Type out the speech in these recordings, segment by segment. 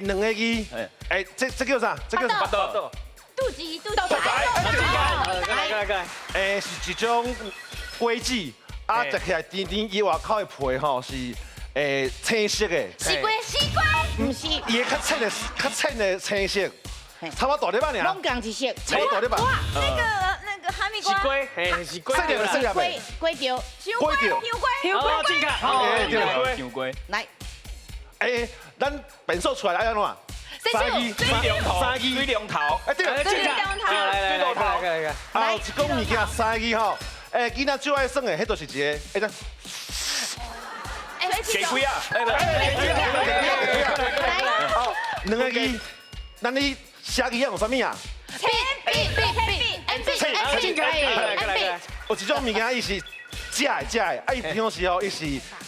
兩个字，欸，這叫啥？這叫啥？肚肚臍，肚臍。來來來，欸，是一種果子，啊，食起來甜甜，伊外口的皮吼是青色的。西瓜，西瓜。毋是。伊的較淺的青色，差不多大粒仔爾。攏仝一色。差不多大粒仔。哇，那個哈密瓜。西瓜，嘿，是瓜。細粒的細粒的。瓜條。香瓜，香瓜。香瓜，正確。對。香瓜。來。欸，咱變數出來愛按怎？三字，水龍頭，三字，水龍頭。欸對，水龍頭。來來來來來。啊，一講物件三字吼，欸，囡仔最愛耍的，彼就是一个，欸，咱。雞胿仔！來來來，哦，兩个字，咱你寫字仔用啥物啊？B B B B N B N B N B。有一種物件，伊是食的食的，啊，伊平常時吼，伊是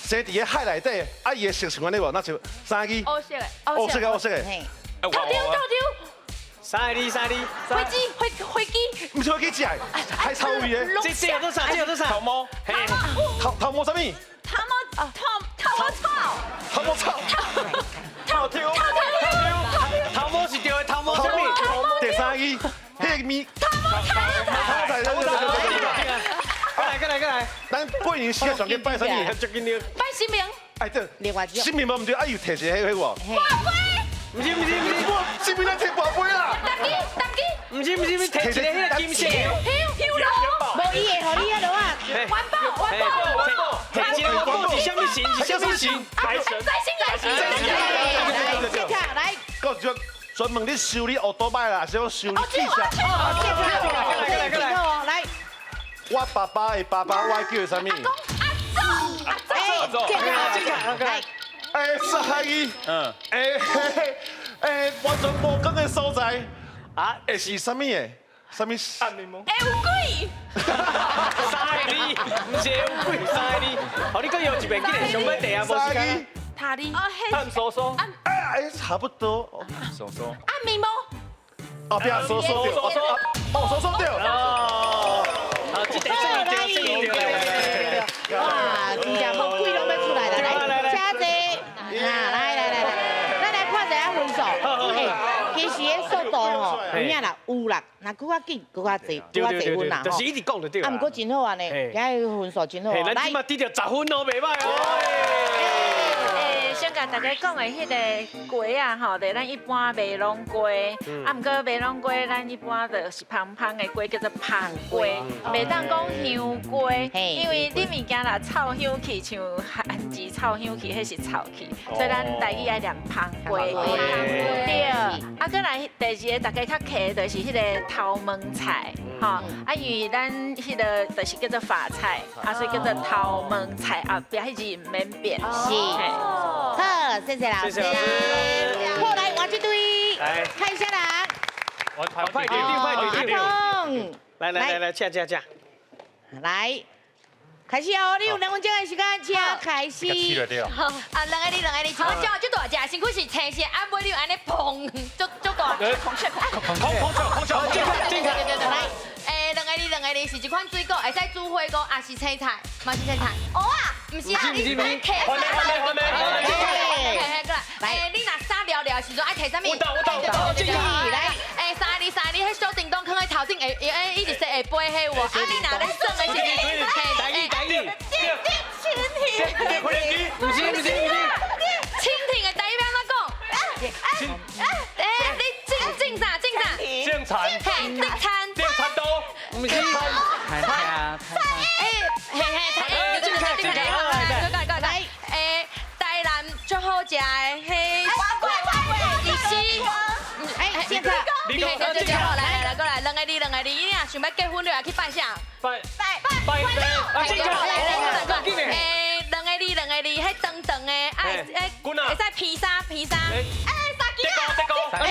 生佇个海內底，啊，伊的色是按呢無？那就三字。烏色的，烏色的，烏色的。頭丟頭丟。三字三字。飛機飛機。毋是飛機食的，海草味的。這個做啥？這個做啥？頭毛。頭毛啥物？頭毛頭頭毛草。頭毛草。頭頭頭毛是對的，頭毛啥物？第三字，彼个物。頭毛菜。頭毛菜，對對對對對。來，過來，過來。咱過年時上去拜啥物？拜神明。哎對，另外神明無毋對，啊又提一个彼個無？跋杯。毋是毋是毋是，神明咱提跋杯啦。重機重機。毋是毋是，毋是提一個彼個金色的。香香爐。無伊會予你彼落啊。環保環保環保。提一个環保是啥物神？是啥物神？財神財神財神。來，來。閣有專門咧修理歐多擺啦，是講修理汽車。來來來，來。我爸爸的爸爸，我叫伊啥物？阿公阿祖阿祖。阿祖，來。欸，三字，嗯，欸欸，完全無光的所在，啊，會是啥物的？啥物？暗暝夢。會有鬼。三个字，毋是會有鬼，三个字。予你閣搖一遍，緊來上尾第啊，無時間。塔哩。暗酥酥。哎，差不多。酥酥。暗暝夢。哦，對啊，酥酥對，哦，酥酥對。哦。好，這題算對，算對，哇，真正無鬼攏欲出來啦，來，請坐。啊，來來來來，咱來看一下分數。欸，其實彼速度吼，有影啦，有啦，若閣較緊，閣較濟，閣較濟分啦吼。就是一直講就對。啊，毋過真好按呢，今日分數真好。咱這馬得著10分哦，袂䆀哦。先共大家講的彼个雞仔吼，就咱一般麥浪雞，啊，毋過麥浪雞咱一般就是芳芳的雞，叫做芳雞，袂當講香雞，因為你物件若臭香氣，像番薯臭香氣，彼是臭氣，所以咱台語愛念芳雞。對，啊，閣來第二个大家較客就是彼个頭毛菜，吼，啊，因為咱彼个就是叫做髮菜，啊，所以叫做頭毛菜，後壁彼字毋免變。是。好，謝謝老師。後來換這隊，看一下啦。我派隊長，派隊長。來來來來，請請請。來，開始哦！你有2分鐘的時間，請開始。好，啊，兩个字，兩個字，像我腳就大隻，身軀是青色，啊，尾你按呢膨，足足大。空空空空空空，進進進。來，欸，兩個字，兩個字，是一款水果，會使煮火鍋，也是青菜，嘛是青菜。蚵仔，毋是啊，你是咧揢。換咩換咩換咩換咩。嘿嘿，過來。欸，你若衫撩撩的時陣愛摕啥物？我到我到我到。進來。欸，三字三字，彼小叮當囥佇頭頂會會一直說會飛彼有無？啊，你若咧耍的時陣，台語台語。蜻蜓。毋是毋是毋是。蜻蜓的台語欲按怎講？欸，你種種啥種啥？種田。嘿，竹田。種田刀。毋是。田啊。欸，嘿嘿，對對對對，來來來，欸，台南最好食的彼。瓜瓜伊是。哎，現在。對對對對，來來來，過來，兩個字兩個字，你若想欲結婚，你愛去拜啥？拜拜拜拜。啊，這個來來來，欸，兩個字兩個字，彼長長的，愛會會使披衫披衫。欸，三支啊！這個這個，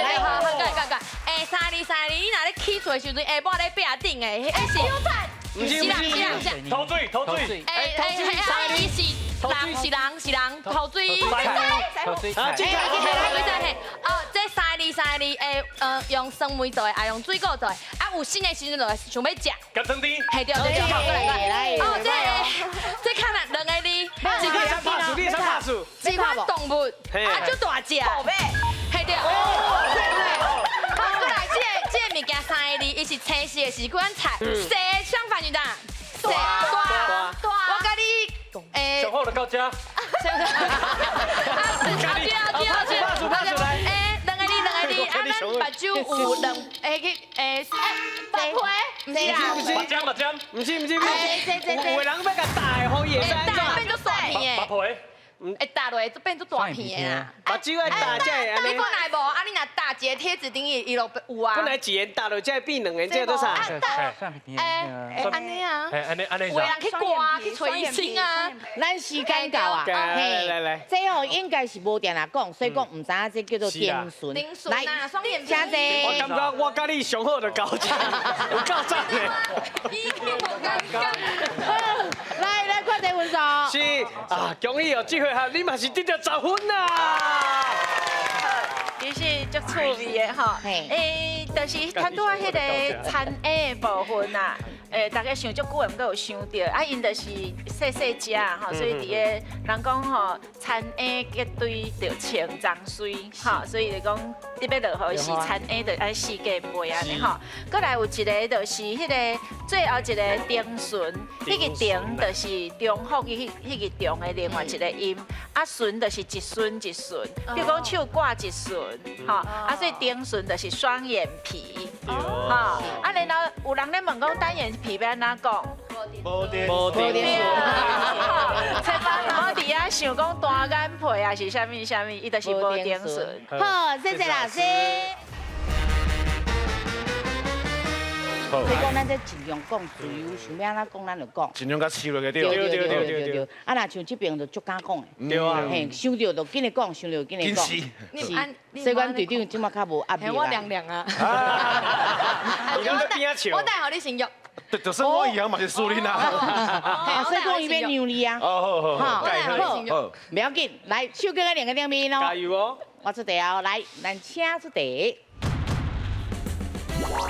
來，好好，過來過來。欸，三字三字，你若咧起厝的時陣，下晡咧壁頂的，彼是。毋是毋是毋是。頭水頭水。欸欸，伊是人是人是人，頭水。頭水菜。啊，這個頭水菜嘿。哦，這三字三字，會用酸梅做的，也用水果做的。啊，有新的時陣就會想欲食。鹹湯甜。嘿對對對，好，過來過來。哦，這個這較難兩個字。你會使拍數，你會使拍數。一款无？動物，啊，足大隻，係對。好，過來，這個物件三个字，伊是青色的是款菜，色相反是啥？大大，我佮你，上好就到這。啊，對啊對啊對啊，兩个字兩个字，啊，咱目睭有兩，去，目皮，毋是啦，目針目針，毋是毋是毋是，有的人欲共打的，予伊會使按怎？變做大片的。目皮。會打落就變做大片的啦。目睭愛打才會按呢。你本來無，啊你若打一个貼紙頂伊，伊就有啊。本來一個打落才會變兩個，這做啥？按呢啊。按呢按呢。有的人去掛去揣醫生啊。咱時間到啊，來來來，這哦應該是無定定講，所以講毋知影這叫做丁順。丁順啊，雙眼皮。我感覺我佮你上好就交這，有夠讚的。來來，看這分數。是啊，恭喜哦，這回合你嘛是得著10分啦。其實足趣味的吼，就是談拄仔彼个田的部分啊，大家想足久的，毋過有想著，啊，𪜶就是細細隻吼，所以佇個人講吼，田鶯結堆就穿髒水，吼，所以就講特別落雨時，田鶯就愛四界飛按呢吼。閣來有一个就是彼个最後一个丁順，彼个丁就是中福彼个中的另外一个音，啊順就是一順一順，比如講手掛一順，吼，啊所以丁順就是雙眼皮，吼，啊然後有人咧問講單眼皮欲按怎講？無電無電千萬毋好佇遐想講單眼皮啊是啥物啥物，伊就是無定順。好，謝謝老師。所以講，咱這盡量講自由，想欲按怎講，咱就講。盡量共飼落去對。對對對對對。啊，若像這邊就足敢講的。對啊。嘿，想著就緊咧講，想著就緊咧講。是。所以阮隊長這馬較無壓力啦。我涼涼啊。我帶予你先約。就算我一樣嘛是輸恁啊。所以講伊欲讓你啊。哦，好好。好，不要緊，來，手舉在兩个頂面哦。加油哦！我出題哦，來，咱請出題。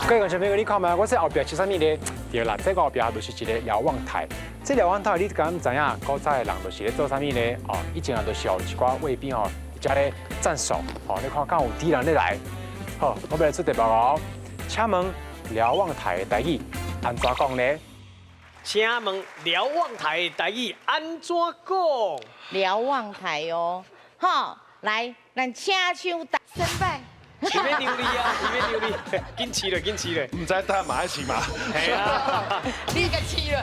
各位觀眾朋友，你看覓？我這後壁是啥物咧？對啦，這个後壁就是一个瞭望台。這瞭望台你敢知影？古早的人就是咧做啥物咧？哦，以前啊，就是有一寡衛兵哦，佇遮咧站守。哦，你看敢有敵人咧來？好，我欲來出題目哦。請問瞭望台的台語按怎講咧？請問瞭望台的台語按怎講？瞭望台哦，好，來，咱請手打先拜。伊欲讓你啊！伊欲讓你，緊飼落，緊飼落。毋知等嘛愛飼嘛？係啊，你共飼落。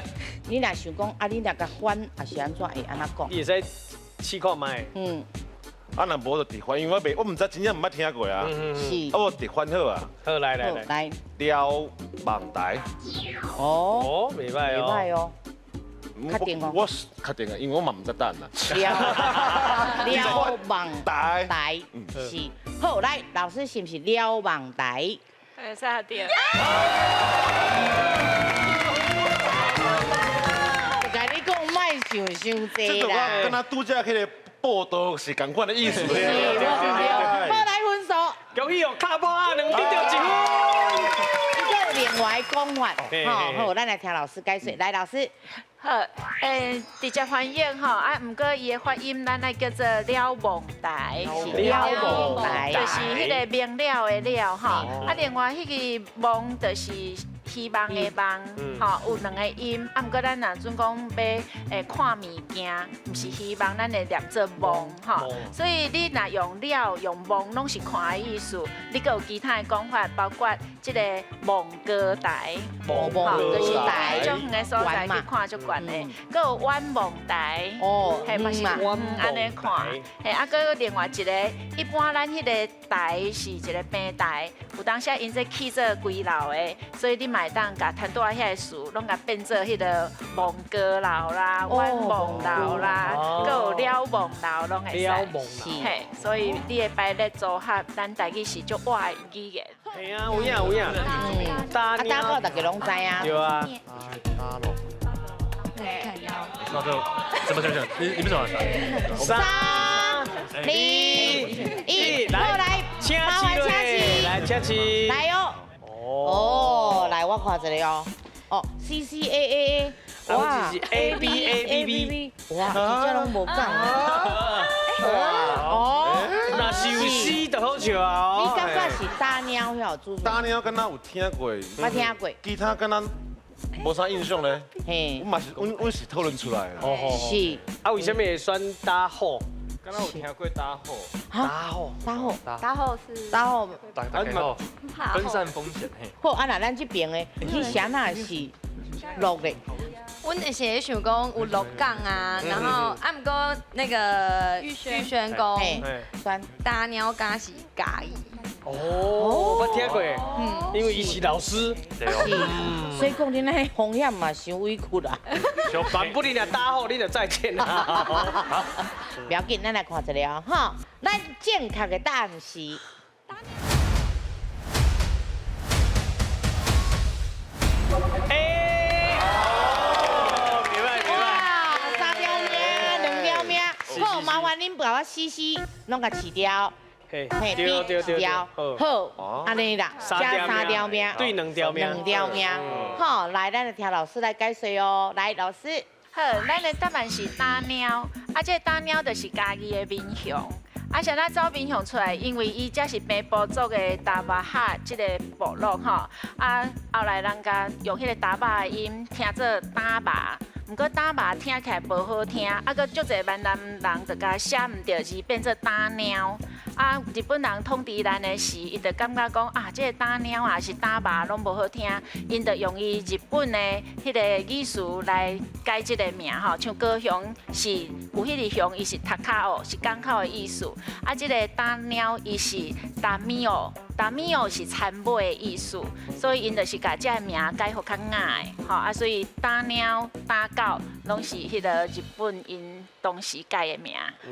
你若想講啊，你若共翻，抑是按怎會按怎講？你會使試看覓。嗯。啊，若無就直翻，因為我袂，我毋知真正毋捌聽過啊。是。啊，我直翻好啊。好，來來來。來。瞭望台。哦。哦，袂䆀哦。袂䆀哦。確定哦。我確定啊，因為我嘛毋知答案啦。瞭望台。台是。好，來，老師是毋是瞭望台？會使對。共你講，莫想傷濟啦。這就敢若拄才彼个報道是仝款的意思。對對對。好，來分數。恭喜哦，卡波阿兩得著一分。閣有另外講法，好，好，咱來聽老師解說。來，老師。好，直接翻譯吼，啊，毋過伊的發音，咱愛叫做了望台，了望台，就是彼个明了的了吼。啊，另外彼个望就是希望的望，吼，有兩个音。啊，毋過咱若準講欲看物件，毋是希望，咱會念做望吼。所以你若用了用望，攏是看的意思。你閣有其他的講法，包括這个望高台，望高台，足遠的所在去看足懸的。閣有遠望台，哦，嘿嘛是按呢看，嘿啊，閣另外一个，一般咱彼个台是一个平台，有當時𪜶這起做歸樓的，所以你嘛會當共攤拄仔遐个詞，攏共變做彼个望高樓啦、遠望樓啦，閣有了望樓，攏會使。嘿，所以你的排列組合，咱台語是足活的語言。嘿啊，有影有影。啊，打狗大家攏知啊。對啊。那就怎麼怎麼？你們怎麼？ 3、2、1，來，來，請起，來請起，來哦。哦，來我看一下哦。哦，C C A A A，哇，是 A B A B B，哇，真正攏無仝。哦，若是有死就好笑啊！你感覺是打貓遐主持？打貓敢若有聽過，捌聽過。其他敢若無啥印象咧。嘿，我嘛是，阮是討論出來的。是。啊，為什麼會選打虎？敢若有聽過打虎？打虎，打虎，打虎是打虎，大家好，分散風險嘿。好，啊，若咱這邊的，你寫哪是鹿的？阮是咧想講有鹿港啊，然後啊，毋過那個玉軒宮，打貓敢是嘉義。哦，我聽過，因為伊是老師，是，所以講恁那風險嘛，傷委屈啦。萬不你若打好，你就再見啦。不要緊，咱來看一下哈，咱正確的答案是。哎，明白明白。哇，三條命，兩條命，好，麻煩恁把我死死攏共飼掉。嘿，對對對，好，按呢啦，加三條命，對兩條命，兩條命，好，來，咱來聽老師來解說哦，來，老師，好，咱的答案是打貓，啊，這個打貓就是嘉義的民雄，啊，啥咱走民雄出來，因為伊這是平埔族的達瓦哈這個部落吼，啊，後來人家用彼個達瓦的音聽做打麻。毋過打麻聽起來無好聽，啊，閣足濟閩南人就共寫毋著字，變做打貓。啊，日本人統治咱的時，伊就感覺講啊，這個打貓啊是打麻攏無好聽，𪜶就用伊日本的彼個語詞來改這個名吼，像高雄是有彼個雄，伊是塔卡奧，是港口的意思。啊，這個打貓伊是達米奧。達米奧是田尾的意思，所以𪜶就是共這個名改予較雅的，吼啊，所以打貓、打狗攏是彼個日本𪜶當時改的名。